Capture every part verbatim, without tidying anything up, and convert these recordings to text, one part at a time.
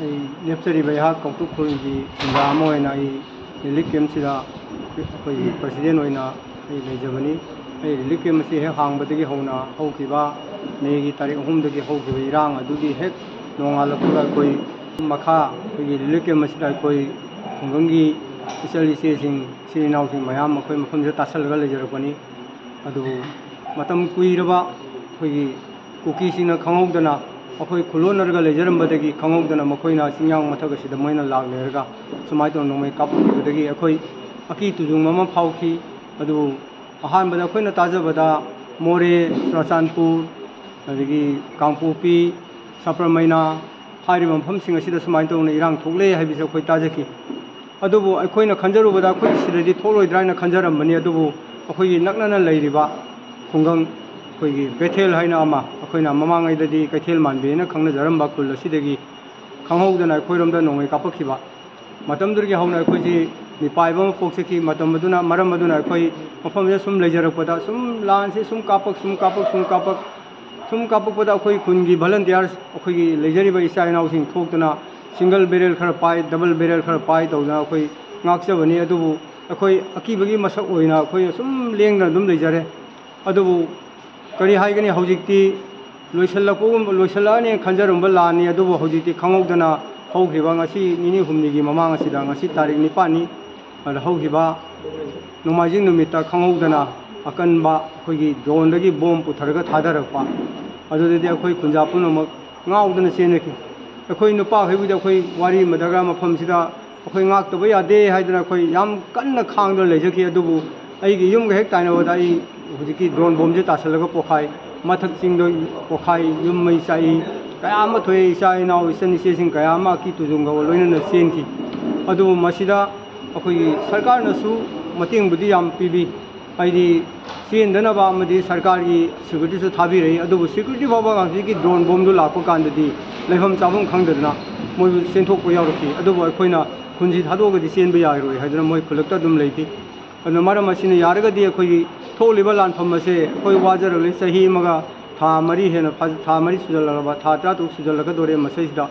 ꯑꯩ ꯂꯦꯞꯆꯔꯤꯕ ꯑꯩꯍꯥꯛ ꯀꯧꯇ꯭ꯔꯨꯛ ꯈꯨꯜꯒꯤ ꯈꯨꯟꯖꯥ ꯑꯃ ꯑꯣꯏꯅ ꯑꯩ ꯔꯤꯂꯤꯐ ꯀꯦꯝꯞꯁꯤꯗ ꯑꯩꯈꯣꯏꯒꯤ ꯄ꯭ꯔꯁꯤꯗꯦꯟ ꯑꯣꯏꯅ ꯑꯩ ꯂꯩꯖꯕꯅꯤ꯫ ꯑꯩ ꯔꯤꯂꯤꯐ ꯀꯦꯝꯞ ꯑꯁꯤ ꯍꯦꯛ ꯍꯥꯡꯕꯗꯒꯤ ꯍꯧꯅ ꯍꯧꯈꯤꯕ ꯃꯦꯒꯤ ꯇꯥꯔꯤꯛ ꯑꯍꯨꯝꯗꯒꯤ ꯍꯧꯈꯤꯕ ꯏꯔꯥꯡ ꯑꯗꯨꯒꯤ ꯍꯦꯛ ꯅꯣꯡꯉꯥꯜꯂꯛꯄꯒ ꯑꯩꯈꯣꯏ ꯃꯈꯥ ꯑꯩꯈꯣꯏꯒꯤ ꯔꯤꯂꯤꯐ ꯀꯦꯝꯞ ꯑꯁꯤꯗ ꯑꯩꯈꯣꯏ ꯈꯨꯡꯒꯪꯒꯤ ꯏꯆꯜ ꯏꯆꯦꯁꯤꯡ, ꯏꯆꯤꯜ ꯏꯅꯥꯎꯁꯤꯡ ꯃꯌꯥꯝ ꯑꯩꯈꯣꯏ ꯃꯐꯝꯁꯤꯗ ꯇꯥꯁꯜꯂꯒ ꯂꯩꯖꯔꯛꯄꯅꯤ꯫ ꯑꯗꯨꯕꯨ ꯃꯇꯝ ꯀꯨꯏꯔꯕ ꯑꯩꯈꯣꯏꯒꯤ ꯀꯨꯀꯤꯁꯤꯡꯅ ꯈꯪꯍꯧꯗꯅ ꯑꯩꯈꯣꯏ ꯈꯨꯂꯣꯟꯅꯔꯒ ꯂꯩꯖꯔꯝꯕꯗꯒꯤ ꯈꯪꯍꯧꯗꯅ ꯃꯈꯣꯏꯅ ꯆꯤꯡꯌꯥꯡ ꯃꯊꯛ ꯑꯁꯤꯗ ꯃꯣꯏꯅ ꯂꯥꯛꯅꯔꯒ ꯁꯨꯃꯥꯏꯅ ꯇꯧꯅ ꯅꯣꯡꯃꯩ ꯀꯥꯞꯄꯛꯈꯤꯕꯗꯒꯤ ꯑꯩꯈꯣꯏ ꯑꯀꯤ ꯇꯨꯖꯨꯡꯕ ꯑꯃ ꯐꯥꯎꯈꯤ꯫ ꯑꯗꯨꯕꯨ ꯑꯍꯥꯟꯕꯗ ꯑꯩꯈꯣꯏꯅ ꯇꯥꯖꯕꯗ ꯃꯣꯔꯦ, ꯆꯨꯔꯥꯆꯥꯟꯄꯨꯔ, ꯑꯗꯒꯤ ꯀꯥꯡꯄꯣꯛꯄꯤ, ꯁꯄ꯭ꯔꯃꯩꯅꯥ ꯍꯥꯏꯔꯤꯕ ꯃꯐꯝꯁꯤꯡ ꯑꯁꯤꯗ ꯁꯨꯃꯥꯏꯅ ꯇꯧꯅ ꯏꯔꯥꯡ ꯊꯣꯛꯂꯦ ꯍꯥꯏꯕꯁꯤ ꯑꯩꯈꯣꯏ ꯇꯥꯖꯈꯤ꯫ ꯑꯗꯨꯕꯨ ꯑꯩꯈꯣꯏꯅ ꯈꯟꯖꯔꯨꯕꯗ ꯑꯩꯈꯣꯏ ꯁꯤꯗꯗꯤ ꯊꯣꯛꯂꯣꯏꯗ꯭ꯔꯥ ꯍꯥꯏꯅ ꯈꯟꯖꯔꯝꯕꯅꯤ꯫ ꯑꯗꯨꯕꯨ ꯑꯩꯈꯣꯏꯒꯤ ꯅꯛꯅꯅ ꯂꯩꯔꯤꯕ ꯈꯨꯡꯒꯪ, ꯑꯩꯈꯣꯏꯒꯤ ꯕꯦꯊꯦꯜ ꯍꯥꯏꯅ ꯑꯃ, ꯑꯩꯈꯣꯏꯅ ꯃꯃꯥꯡꯉꯩꯗꯗꯤ ꯀꯩꯊꯦꯜ ꯃꯥꯟꯕꯤ ꯍꯥꯏꯅ ꯈꯪꯅꯖꯔꯝꯕ ꯈꯨꯜ ꯑꯁꯤꯗꯒꯤ ꯈꯪꯍꯧꯗꯅ ꯑꯩꯈꯣꯏꯔꯣꯝꯗ ꯅꯣꯡꯃꯩ ꯀꯥꯞꯄꯛꯈꯤꯕ꯫ ꯃꯇꯝꯗꯨꯗꯒꯤ ꯍꯧꯅ ꯑꯩꯈꯣꯏꯁꯤ ꯃꯤꯄꯥꯏꯕ ꯑꯃ ꯄꯣꯛꯆꯈꯤ꯫ ꯃꯇꯝ ꯑꯗꯨꯅ, ꯃꯔꯝ ꯑꯗꯨꯅ ꯑꯩꯈꯣꯏ ꯃꯐꯝꯁꯤꯗ ꯁꯨꯝ ꯂꯩꯖꯔꯛꯄꯗ ꯁꯨꯝ ꯂꯥꯟꯁꯤ ꯁꯨꯝ ꯀꯥꯞꯄꯛ, ꯁꯨꯝ ꯀꯥꯞꯄꯛ, ꯁꯨꯝ ꯀꯥꯞꯄꯛ, ꯁꯨꯝ ꯀꯥꯞꯄꯛꯄꯗ ꯑꯩꯈꯣꯏ ꯈꯨꯟꯒꯤ ꯚꯣꯂꯟꯇꯤꯌꯥꯔꯁ, ꯑꯩꯈꯣꯏꯒꯤ ꯂꯩꯖꯔꯤꯕ ꯏꯆꯥ ꯏꯅꯥꯎꯁꯤꯡ ꯊꯣꯛꯇꯨꯅ ꯁꯤꯡꯒꯜ ꯕꯦꯔꯦꯜ ꯈꯔ ꯄꯥꯏ, ꯗꯕꯜ ꯕꯦꯔꯦꯜ ꯈꯔ ꯄꯥꯏ ꯇꯧꯗꯅ ꯑꯩꯈꯣꯏ ꯉꯥꯛꯆꯕꯅꯤ꯫ ꯑꯗꯨꯕꯨ ꯑꯩꯈꯣꯏ ꯑꯀꯤꯕꯒꯤ ꯃꯁꯛ ꯑꯣꯏꯅ ꯑꯩꯈꯣꯏ ꯑꯁꯨꯝ ꯂꯦꯡꯗꯅ ꯑꯗꯨꯝ ꯂꯩꯖꯔꯦ꯫ ꯑꯗꯨꯕꯨ ꯀꯔꯤ ꯍꯥꯏꯒꯅꯤ, ꯍꯧꯖꯤꯛꯇꯤ ꯂꯣꯏꯁꯤꯜꯂꯛꯄꯒꯨꯝꯕ, ꯂꯣꯏꯁꯤꯜꯂꯛꯑꯅꯤ ꯈꯟꯖꯔꯝꯕ ꯂꯥꯟꯅꯤ꯫ ꯑꯗꯨꯕꯨ ꯍꯧꯖꯤꯛꯇꯤ ꯈꯪꯍꯧꯗꯅ ꯍꯧꯈꯤꯕ ꯉꯁꯤ ꯅꯤꯅꯤ ꯍꯨꯝꯅꯤꯒꯤ ꯃꯃꯥꯡ ꯑꯁꯤꯗ, ꯉꯁꯤ ꯇꯥꯔꯤꯛ ꯅꯤꯄꯥꯟꯅꯤ, ꯑꯗ ꯍꯧꯈꯤꯕ ꯅꯣꯡꯃꯥꯏꯖꯤꯡ ꯅꯨꯃꯤꯠꯇ ꯈꯪꯍꯧꯗꯅ ꯑꯀꯟꯕ ꯑꯩꯈꯣꯏꯒꯤ ꯗ꯭ꯔꯣꯟꯗꯒꯤ ꯕꯣꯝ ꯄꯨꯊꯔꯒ ꯊꯥꯗꯔꯛꯄ ꯑꯗꯨꯗꯗꯤ ꯑꯩꯈꯣꯏ ꯈꯨꯟꯖꯥ ꯄꯨꯝꯅꯃꯛ ꯉꯥꯎꯗꯅ ꯆꯦꯟꯅꯈꯤ꯫ ꯑꯩꯈꯣꯏ ꯅꯨꯄꯥꯈꯩꯕꯨꯗꯤ ꯑꯩꯈꯣꯏ ꯋꯥꯔꯤ ꯑꯃꯗꯒ ꯃꯐꯝꯁꯤꯗ ꯑꯩꯈꯣꯏ ꯉꯥꯛꯇꯕ ꯌꯥꯗꯦ ꯍꯥꯏꯗꯅ ꯑꯩꯈꯣꯏ ꯌꯥꯝ ꯀꯟꯅ ꯈꯥꯡꯗꯨꯅ ꯂꯩꯖꯈꯤ꯫ ꯑꯗꯨꯕꯨ ꯑꯩꯒꯤ ꯌꯨꯝꯒ ꯍꯦꯛ ꯇꯥꯏꯅꯕꯗ ꯑꯩ ꯍꯧꯖꯤꯛꯀꯤ ꯗ꯭ꯔꯣꯟ ꯕꯣꯝꯁꯦ ꯇꯥꯁꯜꯂꯒ ꯄꯣꯛꯈꯥꯏ, ꯃꯊꯛ ꯆꯤꯡꯗ ꯄꯣꯛꯈꯥꯏ, ꯌꯨꯝ ꯃꯩ ꯆꯥꯛꯏ, ꯀꯌꯥ ꯑꯃ ꯊꯣꯛꯑꯦ꯫ ꯏꯆꯥ ꯏꯅꯥꯎ, ꯏꯆꯟ ꯏꯆꯦꯁꯤꯡ ꯀꯌꯥ ꯑꯃ ꯑꯀꯤ ꯇꯨꯖꯨꯡꯒ ꯂꯣꯏꯅꯅ ꯆꯦꯟꯈꯤ꯫ ꯑꯗꯨꯕꯨ ꯃꯁꯤꯗ ꯑꯩꯈꯣꯏꯒꯤ ꯁꯔꯀꯥꯔꯅꯁꯨ ꯃꯇꯦꯡꯕꯨꯗꯤ ꯌꯥꯝ ꯄꯤꯕꯤ, ꯍꯥꯏꯗꯤ ꯆꯦꯟꯗꯅꯕ ꯑꯃꯗꯤ ꯁꯔꯀꯥꯔꯒꯤ ꯁꯦꯀ꯭ꯌꯨꯔꯤꯇꯤꯁꯨ ꯊꯥꯕꯤꯔꯛꯏ꯫ ꯑꯗꯨꯕꯨ ꯁꯦꯀ꯭ꯌꯨꯔꯤꯇꯤ ꯐꯥꯎꯕ ꯍꯧꯖꯤꯛꯀꯤ ꯗ꯭ꯔꯣꯟ ꯕꯣꯝꯗꯨ ꯂꯥꯛꯄ ꯀꯥꯟꯗꯗꯤ ꯂꯩꯐꯝ ꯆꯥꯐꯝ ꯈꯪꯗꯗꯅ ꯃꯣꯏꯕꯨ ꯆꯦꯟꯊꯣꯛꯄ ꯌꯥꯎꯔꯛꯈꯤ꯫ ꯑꯗꯨꯕꯨ ꯑꯩꯈꯣꯏꯅ ꯈꯨꯟꯁꯤ ꯊꯥꯗꯣꯛꯑꯒꯗꯤ ꯆꯦꯟꯕ ꯌꯥꯔꯣꯏ ꯍꯥꯏꯗꯨꯅ ꯃꯣꯏ ꯈꯨꯜꯂꯛꯇ ꯑꯗꯨꯝ ꯂꯩꯈꯤ꯫ ꯑꯗꯨꯅ ꯃꯔꯝ ꯑꯁꯤꯅ ꯌꯥꯔꯒꯗꯤ ꯑꯩꯈꯣꯏꯒꯤ ꯊꯣꯛꯂꯤꯕ ꯂꯥꯟꯐꯝ ꯑꯁꯦ ꯑꯩꯈꯣꯏ ꯋꯥꯖꯔꯕꯅꯤ꯫ ꯆꯍꯤ ꯑꯃꯒ ꯊꯥ ꯃꯔꯤ ꯍꯦꯟꯅ ꯐꯥ-, ꯊꯥ ꯃꯔꯤ ꯁꯨꯖꯜꯂꯛꯂꯕ, ꯊꯥ ꯇꯔꯥꯇꯔꯨꯛ ꯁꯨꯖꯜꯂꯛꯀꯗꯧꯔꯦ꯫ ꯃꯁꯤꯗꯩꯁꯤꯗ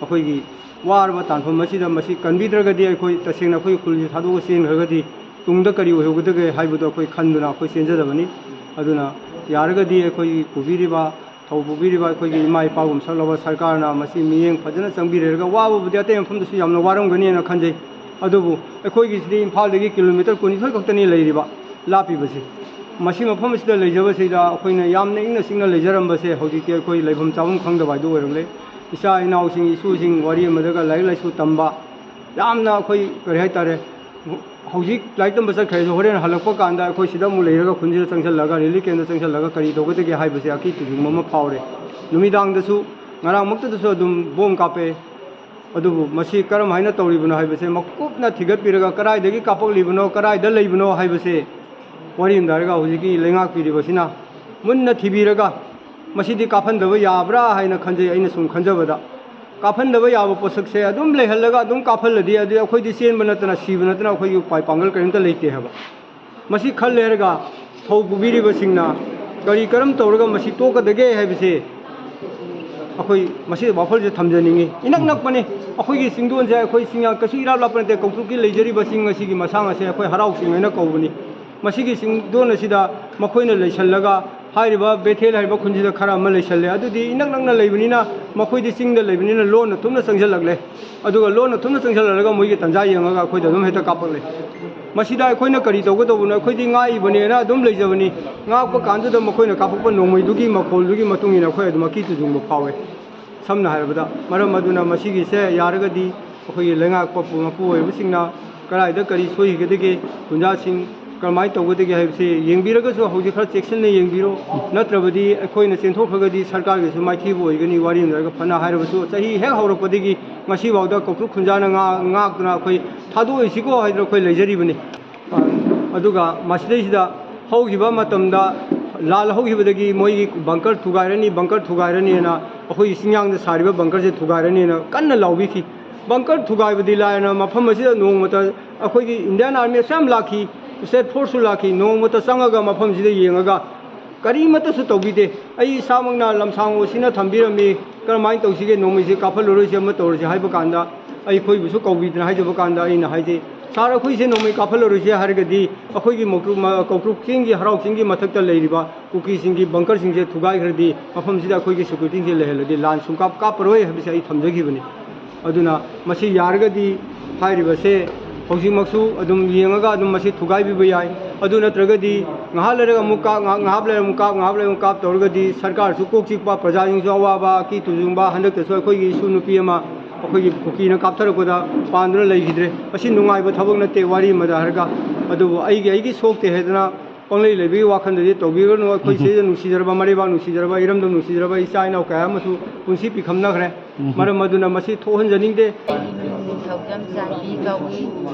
ꯑꯩꯈꯣꯏꯒꯤ ꯋꯥꯔꯕ ꯇꯥꯟꯐꯝ ꯑꯁꯤꯗ ꯃꯁꯤ ꯀꯟꯕꯤꯗ꯭ꯔꯒꯗꯤ ꯑꯩꯈꯣꯏ ꯇꯁꯦꯡꯅ ꯑꯩꯈꯣꯏꯒꯤ ꯈꯨꯜꯁꯤ ꯊꯥꯗꯣꯛꯑ ꯆꯦꯟꯈ꯭ꯔꯒꯗꯤ ꯇꯨꯡꯗ ꯀꯔꯤ ꯑꯣꯏꯍꯧꯒꯗꯒꯦ ꯍꯥꯏꯕꯗꯣ ꯑꯩꯈꯣꯏ ꯈꯟꯗꯨꯅ ꯑꯩꯈꯣꯏ ꯆꯦꯟꯖꯗꯕꯅꯤ꯫ ꯑꯗꯨꯅ ꯌꯥꯔꯒꯗꯤ ꯑꯩꯈꯣꯏꯒꯤ ꯄꯨꯕꯤꯔꯤꯕ, ꯊꯧ ꯄꯨꯕꯤꯔꯤꯕ ꯑꯩꯈꯣꯏꯒꯤ ꯏꯃꯥ ꯏꯄꯥꯒꯨꯝ ꯁꯛꯂꯕ ꯁꯔꯀꯥꯔꯅ ꯃꯁꯤ ꯃꯤꯠꯌꯦꯡ ꯐꯖꯅ ꯆꯪꯕꯤꯔꯦꯔꯒ, ꯋꯥꯕꯕꯨꯗꯤ ꯑꯇꯩ ꯃꯐꯝꯗꯁꯨ ꯌꯥꯝꯅ ꯋꯥꯔꯝꯒꯅꯤꯅ ꯈꯟꯖꯩ꯫ ꯑꯗꯨꯕꯨ ꯑꯩꯈꯣꯏꯒꯤꯁꯤꯗꯤ ꯏꯝꯐꯥꯜꯗꯒꯤ ꯀꯤꯂꯣꯃꯤꯇꯔ ꯀꯨꯟꯅꯤꯊꯣꯏ ꯈꯛꯇꯅꯤ ꯂꯩꯔꯤꯕ, ꯂꯥꯞꯄꯤꯕꯁꯤ꯫ ꯃꯁꯤ ꯃꯐꯝ ꯑꯁꯤꯗ ꯂꯩꯖꯕꯁꯤꯗ ꯑꯩꯈꯣꯏꯅ ꯌꯥꯝꯅ ꯏꯪꯅ ꯆꯤꯛꯅ ꯂꯩꯖꯔꯝꯕꯁꯦ ꯍꯧꯖꯤꯛꯇꯤ ꯑꯩꯈꯣꯏ ꯂꯩꯐꯝ ꯆꯥꯐꯝ ꯈꯪꯗꯕ ꯍꯥꯏꯗꯨ ꯑꯣꯏꯔꯛꯂꯦ꯫ ꯏꯆꯥ ꯏꯅꯥꯎꯁꯤꯡ, ꯏꯁꯨꯁꯤꯡ ꯋꯥꯔꯤ ꯑꯃꯗꯒ ꯂꯥꯏꯔꯤꯛ ꯂꯥꯏꯁꯨ ꯇꯝꯕ, ꯌꯥꯝꯅ ꯑꯩꯈꯣꯏ ꯀꯔꯤ ꯍꯥꯏꯇꯥꯔꯦ, ꯍꯧꯖꯤꯛ ꯂꯥꯏꯔꯤꯛ ꯇꯝꯕ ꯆꯠꯈ꯭ꯔꯦꯁꯨ ꯍꯣꯔꯦꯟ ꯍꯜꯂꯛꯄ ꯀꯥꯟꯗ ꯑꯩꯈꯣꯏ ꯁꯤꯗ ꯑꯃꯨꯛ ꯂꯩꯔꯒ, ꯈꯨꯟꯁꯤꯗ ꯆꯪꯁꯤꯜꯂꯒ, ꯔꯤꯂꯤꯐ ꯀꯦꯝꯗ ꯆꯪꯁꯤꯜꯂꯒ ꯀꯔꯤ ꯇꯧꯒꯗꯒꯦ ꯍꯥꯏꯕꯁꯦ ꯑꯀꯤ ꯇꯨꯖꯨꯡꯕ ꯑꯃ ꯐꯥꯎꯔꯦ꯫ ꯅꯨꯃꯤꯗꯥꯡꯗꯁꯨ, ꯉꯔꯥꯡꯃꯛꯇꯗꯁꯨ ꯑꯗꯨꯝ ꯕꯣꯝ ꯀꯥꯞꯄꯦ꯫ ꯑꯗꯨꯕꯨ ꯃꯁꯤ ꯀꯔꯝ ꯍꯥꯏꯅ ꯇꯧꯔꯤꯕꯅꯣ ꯍꯥꯏꯕꯁꯦ ꯃꯀꯨꯞꯅ ꯊꯤꯒꯠꯄꯤꯔꯒ, ꯀꯗꯥꯏꯗꯒꯤ ꯀꯥꯞꯄꯛꯂꯤꯕꯅꯣ, ꯀꯗꯥꯏꯗ ꯂꯩꯕꯅꯣ ꯍꯥꯏꯕꯁꯦ, ꯋꯥꯔꯤ ꯑꯃꯗ ꯍꯥꯏꯔꯒ, ꯍꯧꯖꯤꯛꯀꯤ ꯂꯩꯉꯥꯛꯄꯤꯔꯤꯕꯁꯤꯅ ꯃꯨꯟꯅ ꯊꯤꯕꯤꯔꯒ, ꯃꯁꯤꯗꯤ ꯀꯥꯞꯍꯟꯗꯕ ꯌꯥꯕ꯭ꯔꯥ ꯍꯥꯏꯅ ꯈꯟꯖꯩ꯫ ꯑꯩꯅ ꯁꯨꯝ ꯈꯟꯖꯕꯗ, ꯀꯥꯞꯍꯟꯗꯕ ꯌꯥꯕ ꯄꯣꯠꯁꯛꯁꯦ ꯑꯗꯨꯝ ꯂꯩꯍꯜꯂꯒ ꯑꯗꯨꯝ ꯀꯥꯞꯍꯜꯂꯗꯤ, ꯑꯗꯨꯗꯤ ꯑꯩꯈꯣꯏꯗꯤ ꯆꯦꯟꯕ ꯅꯠꯇꯅ, ꯁꯤꯕ ꯅꯠꯇꯅ ꯑꯩꯈꯣꯏꯒꯤ ꯎꯄꯥꯏ ꯄꯥꯡꯒꯜ ꯀꯔꯤꯝꯇ ꯂꯩꯇꯦ ꯍꯥꯏꯕ꯫ ꯃꯁꯤ ꯈꯜꯂꯦ ꯍꯥꯏꯔꯒ ꯊꯧ ꯄꯨꯕꯤꯔꯤꯕꯁꯤꯡꯅ ꯀꯔꯤ ꯀꯔꯝ ꯇꯧꯔꯒ ꯃꯁꯤ ꯇꯣꯛꯀꯗꯒꯦ ꯍꯥꯏꯕꯁꯤ ꯑꯩꯈꯣꯏ ꯃꯁꯤ ꯋꯥꯐꯝꯁꯦ ꯊꯝꯖꯅꯤꯡꯉꯤ꯫ ꯏꯅꯛ ꯅꯛꯄꯅꯤ ꯑꯩꯈꯣꯏꯒꯤ ꯆꯤꯡꯗꯣꯟꯁꯦ, ꯑꯩꯈꯣꯏ ꯆꯤꯡꯌꯥ ꯀꯩꯁꯨ ꯏꯔꯥꯞ ꯂꯥꯞꯄ ꯅꯠꯇꯦ꯫ ꯀꯥꯡꯄꯣꯛꯄꯤ ꯂꯩꯖꯔꯤꯕ ꯆꯤꯡ ꯑꯁꯤꯒꯤ ꯃꯁꯥꯡ ꯑꯁꯦ ꯑꯩꯈꯣꯏ ꯍꯔꯥꯎ ꯆꯤꯡ ꯍꯥꯏꯅ ꯀꯧꯕꯅꯤ꯫ ꯃꯁꯤꯒꯤ ꯆꯤꯡꯗꯣꯟ ꯑꯁꯤꯗ ꯃꯈꯣꯏꯅ ꯂꯩꯁꯜꯂꯒ, ꯍꯥꯏꯔꯤꯕ ꯕꯦꯊꯦꯜ ꯍꯥꯏꯔꯤꯕ ꯈꯨꯟꯁꯤꯗ ꯈꯔ ꯑꯃ ꯂꯩꯁꯜꯂꯦ꯫ ꯑꯗꯨꯗꯤ ꯏꯅꯛ ꯅꯛꯅ ꯂꯩꯕꯅꯤꯅ, ꯃꯈꯣꯏꯗꯤ ꯆꯤꯡꯗ ꯂꯩꯕꯅꯤꯅ ꯂꯣꯟꯅ ꯊꯨꯞꯅ ꯆꯪꯁꯤꯜꯂꯛꯂꯦ꯫ ꯑꯗꯨꯒ ꯂꯣꯟꯅ ꯊꯨꯞꯅ ꯆꯪꯁꯤꯜꯂꯛꯂꯒ ꯃꯣꯏꯒꯤ ꯇꯟꯖꯥ ꯌꯦꯡꯉꯒ ꯑꯩꯈꯣꯏꯗ ꯑꯗꯨꯝ ꯍꯦꯛꯇ ꯀꯥꯞꯄꯛꯂꯦ꯫ ꯃꯁꯤꯗ ꯑꯩꯈꯣꯏꯅ ꯀꯔꯤ ꯇꯧꯒꯗꯧꯕꯅꯣ? ꯑꯩꯈꯣꯏꯗꯤ ꯉꯥꯛꯏꯕꯅꯦꯅ ꯑꯗꯨꯝ ꯂꯩꯖꯕꯅꯤ꯫ ꯉꯥꯛꯄ ꯀꯥꯟꯗꯨꯗ ꯃꯈꯣꯏꯅ ꯀꯥꯞꯄꯛꯄ ꯅꯣꯡꯃꯩꯗꯨꯒꯤ ꯃꯈꯣꯜꯗꯨꯒꯤ ꯃꯇꯨꯡ ꯏꯟꯅ ꯑꯩꯈꯣꯏ ꯑꯗꯨꯝ ꯑꯀꯤ ꯇꯨꯖꯨꯡꯕ ꯐꯥꯎꯋꯦ꯫ ꯁꯝꯅ ꯍꯥꯏꯔꯕꯗ, ꯃꯔꯝ ꯑꯗꯨꯅ ꯃꯁꯤꯒꯤꯁꯦ ꯌꯥꯔꯒꯗꯤ ꯑꯩꯈꯣꯏꯒꯤ ꯂꯩꯉꯥꯛꯄ ꯃꯄꯨ ꯑꯣꯏꯕꯁꯤꯡꯅ ꯀꯗꯥꯏꯗ ꯀꯔꯤ ꯁꯣꯏꯈꯤꯒꯗꯒꯦ, ꯈꯨꯟꯖꯥꯁꯤꯡ ꯀꯔꯝꯍꯥꯏꯅ ꯇꯧꯒꯗꯒꯦ ꯍꯥꯏꯕꯁꯤ ꯌꯦꯡꯕꯤꯔꯒꯁꯨ ꯍꯧꯖꯤꯛ ꯈꯔ ꯆꯦꯛꯁꯤꯟꯅ ꯌꯦꯡꯕꯤꯔꯣ꯫ ꯅꯠꯇ꯭ꯔꯕꯗꯤ ꯑꯩꯈꯣꯏꯅ ꯆꯦꯟꯊꯣꯛꯈ꯭ꯔꯒꯗꯤ ꯁꯔꯀꯥꯔꯒꯤꯁꯨ ꯃꯥꯏꯊꯤꯕ ꯑꯣꯏꯒꯅꯤ꯫ ꯋꯥꯔꯤ ꯑꯃ ꯂꯩꯔꯒ, ꯐꯅ ꯍꯥꯏꯔꯕꯁꯨ ꯆꯍꯤ ꯍꯦꯛ ꯍꯧꯔꯛꯄꯗꯒꯤ ꯉꯁꯤꯐꯥꯎꯗ ꯀꯧꯇ꯭ꯔꯨꯛ ꯈꯨꯟꯖꯥꯅ ꯉꯥ-, ꯉꯥꯛꯇꯨꯅ ꯑꯩꯈꯣꯏ ꯊꯥꯗꯣꯛꯏꯁꯤꯀꯣ ꯍꯥꯏꯗꯅ ꯑꯩꯈꯣꯏ ꯂꯩꯖꯔꯤꯕꯅꯤ꯫ ꯑꯗꯨꯒ ꯃꯁꯤꯗꯩꯁꯤꯗ ꯍꯧꯈꯤꯕ ꯃꯇꯝꯗ, ꯂꯥꯟ ꯍꯧꯈꯤꯕꯗꯒꯤ ꯃꯣꯏꯒꯤ ꯕꯪꯀꯔ ꯊꯨꯒꯥꯏꯔꯅꯤ, ꯕꯪꯀꯔ ꯊꯨꯒꯥꯏꯔꯅꯤꯅ, ꯑꯩꯈꯣꯏꯒꯤ ꯆꯤꯡꯌꯥꯡꯗ ꯁꯥꯔꯤꯕ ꯕꯪꯀꯔꯁꯦ ꯊꯨꯒꯥꯏꯔꯅꯤꯅ ꯀꯟꯅ ꯂꯥꯎꯕꯤꯈꯤ꯫ ꯕꯪꯀꯔ ꯊꯨꯒꯥꯏꯕꯗꯤ ꯂꯥꯏꯔꯅ, ꯃꯐꯝ ꯑꯁꯤꯗ ꯅꯣꯡꯃꯇ ꯑꯩꯈꯣꯏꯒꯤ ꯏꯟꯗꯤꯌꯥꯟ ꯑꯥꯔꯃꯤ ꯑꯁꯨꯛ ꯌꯥꯝ ꯂꯥꯛꯈꯤ, ꯁ꯭ꯇꯦꯠ ꯐꯣꯔꯁꯁꯨ ꯂꯥꯛꯈꯤ, ꯅꯣꯡꯃꯇ ꯆꯪꯉꯒ ꯃꯐꯝꯁꯤꯗ ꯌꯦꯡꯉꯒ ꯀꯔꯤꯃꯠꯇꯁꯨ ꯇꯧꯕꯤꯗꯦ꯫ ꯑꯩ ꯏꯁꯥꯃꯛꯅ ꯂꯝꯁꯥꯡ ꯑꯣ ꯁꯤꯅ ꯊꯝꯕꯤꯔꯝꯃꯤ꯫ ꯀꯔꯝꯍꯥꯏꯅ ꯇꯧꯁꯤꯒꯦ, ꯅꯣꯡꯃꯩꯁꯦ ꯀꯥꯞꯍꯜꯂꯔꯣꯏꯁꯦ, ꯑꯃ ꯇꯧꯔꯁꯦ ꯍꯥꯏꯕ ꯀꯥꯟꯗ, ꯑꯩꯈꯣꯏꯕꯨꯁꯨ ꯀꯧꯕꯤꯗꯅ ꯍꯥꯏꯖꯕ ꯀꯥꯟꯗ ꯑꯩꯅ ꯍꯥꯏꯖꯩ, "ꯁꯥꯔ, ꯑꯩꯈꯣꯏꯁꯦ ꯅꯣꯡꯃꯩ ꯀꯥꯞꯍꯜꯂꯔꯣꯏꯁꯦ ꯍꯥꯏꯔꯒꯗꯤ ꯑꯩꯈꯣꯏꯒꯤ ꯃꯧꯀ꯭ꯔꯨ-, ꯃ-, ꯀꯧꯇ꯭ꯔꯨꯛ ꯆꯤꯡꯒꯤ, ꯍꯔꯥꯎ ꯆꯤꯡꯒꯤ ꯃꯊꯛꯇ ꯂꯩꯔꯤꯕ ꯀꯨꯀꯤꯁꯤꯡꯒꯤ ꯕꯪꯀꯔꯁꯤꯡꯁꯦ ꯊꯨꯒꯥꯏꯈ꯭ꯔꯗꯤ, ꯃꯐꯝꯁꯤꯗ ꯑꯩꯈꯣꯏꯒꯤ ꯁꯦꯀ꯭ꯌꯨꯔꯤꯇꯤꯁꯤꯡꯁꯦ ꯂꯩꯍꯜꯂꯗꯤ ꯂꯥꯟ ꯁꯨꯡꯀꯥꯞ ꯀꯥꯞꯄꯔꯣꯏ" ꯍꯥꯏꯕꯁꯦ ꯑꯩ ꯊꯝꯖꯈꯤꯕꯅꯤ꯫ ꯑꯗꯨꯅ ꯃꯁꯤ ꯌꯥꯔꯒꯗꯤ ꯍꯥꯏꯔꯤꯕꯁꯦ ꯍꯧꯖꯤꯛꯃꯛꯁꯨ ꯑꯗꯨꯝ ꯌꯦꯡꯉꯒ ꯑꯗꯨꯝ ꯃꯁꯤ ꯊꯨꯒꯥꯏꯕꯤꯕ ꯌꯥꯏ꯫ ꯑꯗꯨ ꯅꯠꯇ꯭ꯔꯒꯗꯤ ꯉꯥꯏꯍꯥꯛ ꯂꯩꯔꯒ ꯑꯃꯨꯛ ꯀꯥꯞ, ꯉꯥꯏꯍꯥꯛ, ꯉꯥꯏꯍꯥꯛ ꯂꯩꯔꯒ ꯑꯃꯨꯛ ꯀꯥꯞ, ꯉꯥꯏꯍꯥꯛ ꯂꯩꯔꯒ ꯑꯃꯨꯛ ꯀꯥꯞ ꯇꯧꯔꯒꯗꯤ ꯁꯔꯀꯥꯔꯁꯨ ꯀꯣꯛ ꯆꯤꯛꯄ, ꯄ꯭ꯔꯖꯥꯁꯤꯡꯁꯨ ꯑꯋꯥꯕ, ꯑꯀꯤ ꯇꯨꯖꯨꯡꯕ꯫ ꯍꯟꯗꯛꯇꯁꯨ ꯑꯩꯈꯣꯏꯒꯤ ꯏꯁꯨ ꯅꯨꯄꯤ ꯑꯃ ꯑꯩꯈꯣꯏꯒꯤ ꯀꯨꯀꯤꯅ ꯀꯥꯞꯊꯔꯛꯄꯗ ꯄꯥꯟꯗꯨꯅ ꯂꯩꯈꯤꯗ꯭ꯔꯦ꯫ ꯃꯁꯤ ꯅꯨꯡꯉꯥꯏꯕ ꯊꯕꯛ ꯅꯠꯇꯦ, ꯋꯥꯔꯤ ꯑꯃꯗ ꯍꯥꯏꯔꯒ꯫ ꯑꯗꯨꯕꯨ ꯑꯩꯒꯤ, ꯑꯩꯒꯤ ꯁꯣꯛꯇꯦ ꯍꯥꯏꯗꯅ ꯄꯪꯂꯩ ꯂꯩꯕꯒꯤ ꯋꯥꯈꯜꯗꯗꯤ ꯇꯧꯕꯤꯒꯅꯨ꯫ ꯑꯩꯈꯣꯏ ꯎꯝ꯫ ꯁꯤꯗ ꯅꯨꯡꯁꯤꯖꯔꯕ, ꯃꯔꯩꯕꯥꯛ ꯅꯨꯡꯁꯤꯖꯔꯕ, ꯏꯔꯝꯗꯝ ꯅꯨꯡꯁꯤꯖꯔꯕ ꯏꯆꯥ ꯏꯅꯥꯎ ꯀꯌꯥ ꯑꯃꯁꯨ ꯄꯨꯟꯁꯤ ꯄꯤꯈꯝꯅꯈ꯭ꯔꯦ꯫ ꯎꯝ꯫ ꯃꯔꯝ ꯑꯗꯨꯅ ꯃꯁꯤ ꯊꯣꯛꯍꯟꯖꯅꯤꯡꯗꯦ꯫ ꯑꯩꯒꯤ ꯃꯤꯡ ꯅꯤꯡꯊꯧꯖꯝ ꯆꯥꯟꯕꯤ ꯀꯧꯏ꯫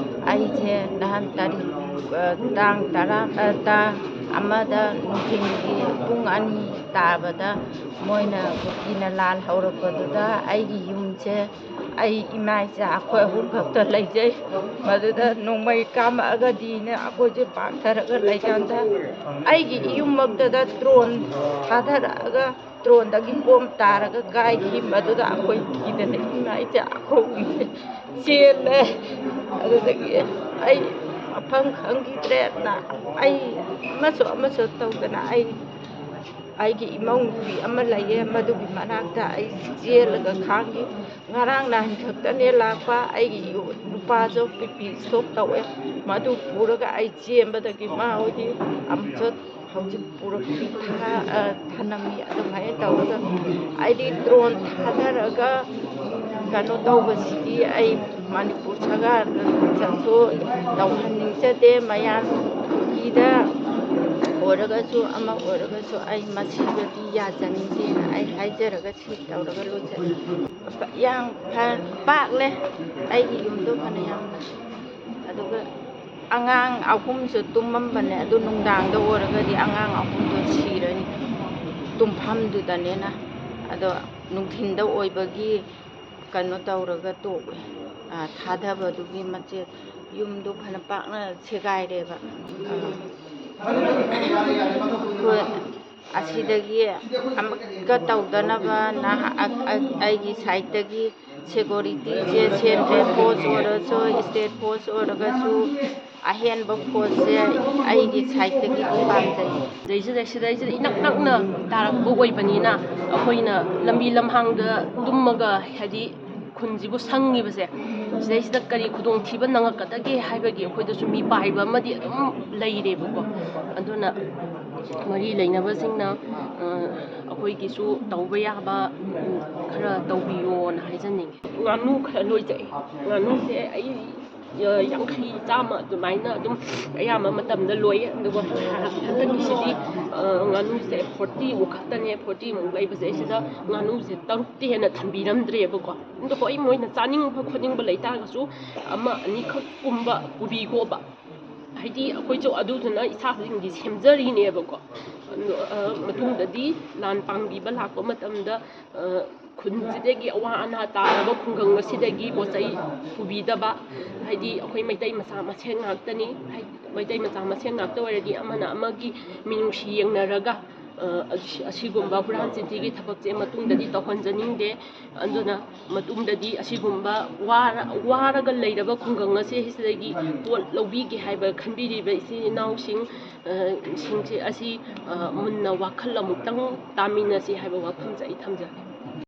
ꯑꯩꯁꯦ ꯅꯍꯥꯟ ꯇꯥꯔꯤꯛ, ꯑ, ꯇꯥꯡ ꯇꯔꯥ, ꯑ, ꯇꯥꯡ ꯑꯃꯗ ꯅꯨꯡꯊꯤꯜꯒꯤ ꯄꯨꯡ ꯑꯅꯤ ꯇꯥꯕꯗ ꯃꯣꯏꯅ ꯀꯨꯀꯤꯅ ꯂꯥꯜ ꯍꯧꯔꯛꯄꯗꯨꯗ ꯑꯩꯒꯤ ꯌꯨꯝꯁꯦ, ꯑꯩ ꯏꯃꯥ ꯏꯆꯥ ꯑꯩꯈꯣꯏ ꯑꯍꯨꯝ ꯈꯛꯇ ꯂꯩꯖꯩ꯫ ꯃꯗꯨꯗ ꯅꯣꯡꯃꯩ ꯀꯥꯝꯃꯛꯑꯒꯗꯤꯅ ꯑꯩꯈꯣꯏꯁꯦ ꯄꯥꯛꯊꯔꯒ ꯂꯩꯀꯥꯟꯗ ꯑꯩꯒꯤ ꯏꯌꯨꯝꯃꯛꯇꯗ ꯗ꯭ꯔꯣꯟ ꯊꯥꯗꯔꯛꯑꯒ ꯗ꯭ꯔꯣꯟꯗꯒꯤ ꯕꯣꯝ ꯇꯥꯔꯒ ꯀꯥꯏꯈꯤ꯫ ꯃꯗꯨꯗ ꯑꯩꯈꯣꯏ ꯀꯤꯗꯅ ꯏꯃꯥ ꯏꯆꯥ ꯑꯩꯈꯣꯏ ꯑꯍꯨꯝꯁꯦ ꯆꯦꯜꯂꯦ꯫ ꯑꯗꯨꯗꯒꯤ ꯑꯩ ꯃꯐꯝ ꯈꯪꯈꯤꯗ꯭ꯔꯦ꯫ ꯑꯩ ꯑꯃꯁꯨ ꯑꯃꯁꯨ ꯇꯧꯗꯅ ꯑꯩ ꯑꯩꯒꯤ ꯏꯃꯧ ꯅꯨꯄꯤ ꯑꯃ ꯂꯩꯌꯦ, ꯃꯗꯨꯒꯤ ꯃꯅꯥꯛꯇ ꯑꯩ ꯆꯦꯜꯂꯒ ꯈꯥꯡꯈꯤ꯫ ꯉꯔꯥꯡ ꯅꯍꯥꯟ ꯈꯛꯇꯅꯦ ꯂꯥꯛꯄ, ꯑꯩꯒꯤ ꯌꯨ-, ꯅꯨꯄꯥꯁꯨ ꯕꯤ ꯄꯤ ꯏꯁꯇ꯭ꯔꯣꯛ ꯇꯧꯋꯦ, ꯃꯗꯨ ꯄꯨꯔꯒ ꯑꯩ ꯆꯦꯟꯕꯗꯒꯤ ꯃꯥ ꯍꯣꯏꯗꯤ ꯑꯃꯨꯛꯁꯨ ꯍꯧꯖꯤꯛ ꯄꯨꯔꯛꯄꯤ ꯊꯥ-, ꯑ, ꯊꯅꯝꯃꯤ꯫ ꯑꯗꯨꯃꯥꯏꯅ ꯇꯧꯔꯒ ꯑꯩꯗꯤ ꯗ꯭ꯔꯣꯟ ꯊꯥꯗꯔꯒ ꯀꯩꯅꯣ ꯇꯧꯕꯁꯤꯗꯤ ꯑꯩ ꯃꯅꯤꯄꯨꯔ ꯁꯔꯀꯥꯔꯗꯁꯨ ꯇꯧꯍꯟꯅꯤꯡꯖꯗꯦ꯫ ꯃꯌꯥꯝꯒꯤꯗ ꯑꯣꯏꯔꯒꯁꯨ ꯑꯃ ꯑꯣꯏꯔꯒꯁꯨ ꯑꯩ ꯃꯁꯤꯗꯗꯤ ꯌꯥꯖꯅꯤꯡꯗꯦꯅ ꯑꯩ ꯍꯥꯏꯖꯔꯒ ꯁꯤ ꯇꯧꯔꯒ ꯂꯣꯏꯁꯤꯜꯂꯤ꯫ ꯌꯥꯝ ꯐ-, ꯄꯥꯛꯂꯦ ꯑꯩꯒꯤ ꯌꯨꯝꯗꯣ ꯐꯅꯌꯥꯝꯅ꯫ ꯑꯗꯨꯒ ꯑꯉꯥꯡ ꯑꯍꯨꯝꯁꯨ ꯇꯨꯝꯃꯝꯕꯅꯦ, ꯑꯗꯨ ꯅꯨꯡꯗꯥꯡꯗ ꯑꯣꯏꯔꯒꯗꯤ ꯑꯉꯥꯡ ꯑꯍꯨꯝꯗꯣ ꯁꯤꯔꯅꯤ ꯇꯨꯝꯐꯝꯗꯨꯗꯅꯦꯅ꯫ ꯑꯗꯣ ꯅꯨꯡꯊꯤꯟꯗ ꯑꯣꯏꯕꯒꯤ ꯀꯩꯅꯣ ꯇꯧꯔꯒ ꯇꯣꯛꯑꯦ, ꯑ, ꯊꯥꯗꯕꯗꯨꯒꯤ ꯃꯆꯦꯠ ꯌꯨꯝꯗꯣ ꯐꯅ ꯄꯥꯛꯅ ꯁꯦꯒꯥꯏꯔꯦꯕ꯫ ꯑ, ꯍꯣꯏ꯫ ꯑꯁꯤꯗꯒꯤ ꯑꯃꯨꯛꯀ ꯇꯧꯗꯅꯕ ꯅꯍꯥ-, ꯑ-, ꯑ-, ꯑꯩꯒꯤ ꯁꯥꯏꯠꯇꯒꯤ ꯁꯦꯀꯨꯔꯤꯇꯤꯁꯦ, ꯁꯦꯟꯇ꯭ꯔꯦꯜ ꯐꯣꯔꯁ ꯑꯣꯏꯔꯁꯨ, ꯁ꯭ꯇꯦꯠ ꯐꯣꯔꯁ ꯑꯣꯏꯔꯒꯁꯨ, ꯑꯍꯦꯟꯕ ꯐꯣꯔꯁꯁꯦ ꯑꯩꯒꯤ ꯁꯥꯏꯠꯇꯒꯤꯗꯤ ꯄꯥꯝꯖꯩ꯫ ꯁꯤꯗꯩꯁꯤꯗ, ꯁꯤꯗꯩꯁꯤꯗ ꯏꯅꯛ ꯅꯛꯅ ꯇꯥꯔꯛꯄ ꯑꯣꯏꯕꯅꯤꯅ, ꯑꯩꯈꯣꯏꯅ ꯂꯝꯕꯤ ꯂꯝꯍꯥꯡꯗ ꯇꯨꯝꯃꯒ, ꯍꯥꯏꯗꯤ, ꯈꯨꯟꯁꯤꯕꯨ ꯁꯪꯉꯤꯕꯁꯦ, ꯁꯤꯗꯩꯁꯤꯗ ꯀꯔꯤ ꯈꯨꯗꯣꯡꯊꯤꯕ ꯅꯪꯉꯛꯀꯗꯒꯦ ꯍꯥꯏꯕꯒꯤ ꯑꯩꯈꯣꯏꯗꯁꯨ ꯃꯤꯄꯥꯏꯕ ꯑꯃꯗꯤ ꯑꯗꯨꯝ ꯂꯩꯔꯦꯕꯀꯣ꯫ ꯑꯗꯨꯅ ꯃꯔꯤ ꯂꯩꯅꯕꯁꯤꯡꯅ, ꯑ, ꯑꯩꯈꯣꯏꯒꯤꯁꯨ ꯇꯧꯕ ꯌꯥꯕ, ꯎꯝ, ꯈꯔ ꯇꯧꯕꯤꯌꯣꯅ ꯍꯥꯏꯖꯅꯤꯡꯉꯤ꯫ ꯉꯥꯅꯨ ꯈꯔ ꯂꯣꯏꯖꯩ꯫ ꯉꯥꯅꯨꯁꯦ ꯑꯩ, ꯑ, ꯌꯥꯡꯈꯩ, ꯆꯥꯝꯃ ꯑꯗꯨꯃꯥꯏꯅ ꯑꯗꯨꯝ ꯑꯌꯥꯝꯕ ꯃꯇꯝꯗ ꯂꯣꯏꯌꯦ꯫ ꯑꯗꯨꯒ ꯍꯟꯗꯛꯀꯤꯁꯤꯗꯤ, ꯑ, ꯉꯥꯅꯨꯁꯦ ꯐꯣꯔꯇꯤꯃꯨꯛ ꯈꯛꯇꯅꯦ꯫ ꯐꯣꯔꯇꯤꯃꯨꯛ ꯂꯩꯕꯁꯦ, ꯁꯤꯗ ꯉꯥꯅꯨꯁꯦ ꯇꯔꯨꯛꯇꯤ ꯍꯦꯟꯅ ꯊꯝꯕꯤꯔꯝꯗ꯭ꯔꯦꯕꯀꯣ꯫ ꯑꯗꯣ ꯍꯣꯏ, ꯃꯣꯏꯅ ꯆꯥꯅꯤꯡꯕ ꯈꯣꯠꯅꯤꯡꯕ ꯂꯩꯇꯥꯔꯒꯁꯨ ꯑꯃ ꯑꯅꯤꯈꯛ ꯀꯨꯝꯕ ꯄꯨꯕꯤꯈꯣꯕ꯫ ꯍꯥꯏꯗꯤ ꯑꯩꯈꯣꯏꯁꯨ ꯑꯗꯨꯗꯨꯅ ꯏꯁꯥꯁꯤꯡꯗꯤ ꯁꯦꯝꯖꯔꯤꯅꯦꯕꯀꯣ꯫ ꯑꯗꯣ, ꯑ, ꯃꯇꯨꯡꯗꯗꯤ ꯂꯥꯟ ꯄꯥꯡꯕꯤꯕ ꯂꯥꯛꯄ ꯃꯇꯝꯗ, ꯑ, ꯈꯨꯟꯁꯤꯗꯒꯤ ꯑꯋꯥ ꯑꯅꯥ ꯇꯥꯔꯕ ꯈꯨꯡꯒꯪ ꯑꯁꯤꯗꯒꯤ ꯄꯣꯠ ꯆꯩ ꯄꯨꯕꯤꯗꯕ, ꯍꯥꯏꯗꯤ ꯑꯩꯈꯣꯏ ꯃꯩꯇꯩ ꯃꯆꯥ ꯃꯁꯦꯟ ꯉꯥꯛꯇꯅꯤ꯫ ꯍꯥꯏꯗꯤ ꯃꯩꯇꯩ ꯃꯆꯥ ꯃꯁꯦꯟ ꯉꯥꯛꯇ ꯑꯣꯏꯔꯗꯤ ꯑꯃꯅ ꯑꯃꯒꯤ ꯃꯤꯅꯨꯡꯁꯤ ꯌꯦꯡꯅꯔꯒ, ꯑ, ꯑꯁꯤ-, ꯑꯁꯤꯒꯨꯝꯕ ꯍꯨꯔꯥꯟ ꯆꯤꯟꯊꯤꯒꯤ ꯊꯕꯛꯁꯦ ꯃꯇꯨꯡꯗꯗꯤ ꯇꯧꯍꯟꯖꯅꯤꯡꯗꯦ꯫ ꯑꯗꯨꯅ ꯃꯇꯨꯡꯗꯗꯤ ꯑꯁꯤꯒꯨꯝꯕ ꯋꯥꯔ-, ꯋꯥꯔꯒ ꯂꯩꯔꯕ ꯈꯨꯡꯒꯪ ꯑꯁꯦ ꯁꯤꯗꯒꯤ ꯄꯣꯠ ꯂꯧꯕꯤꯒꯦ ꯍꯥꯏꯕ ꯈꯟꯕꯤꯔꯤꯕ ꯏꯆꯤꯜ ꯏꯅꯥꯎꯁꯤꯡ, ꯑ, ꯁꯤꯡꯁꯦ ꯑꯁꯤ, ꯑ, ꯃꯨꯟꯅ ꯋꯥꯈꯜ ꯑꯃꯨꯛꯇꯪ ꯇꯥꯃꯤꯟꯅꯁꯤ ꯍꯥꯏꯕ ꯋꯥꯐꯝꯁꯦ ꯑꯩ ꯊꯝꯖꯒꯦ꯫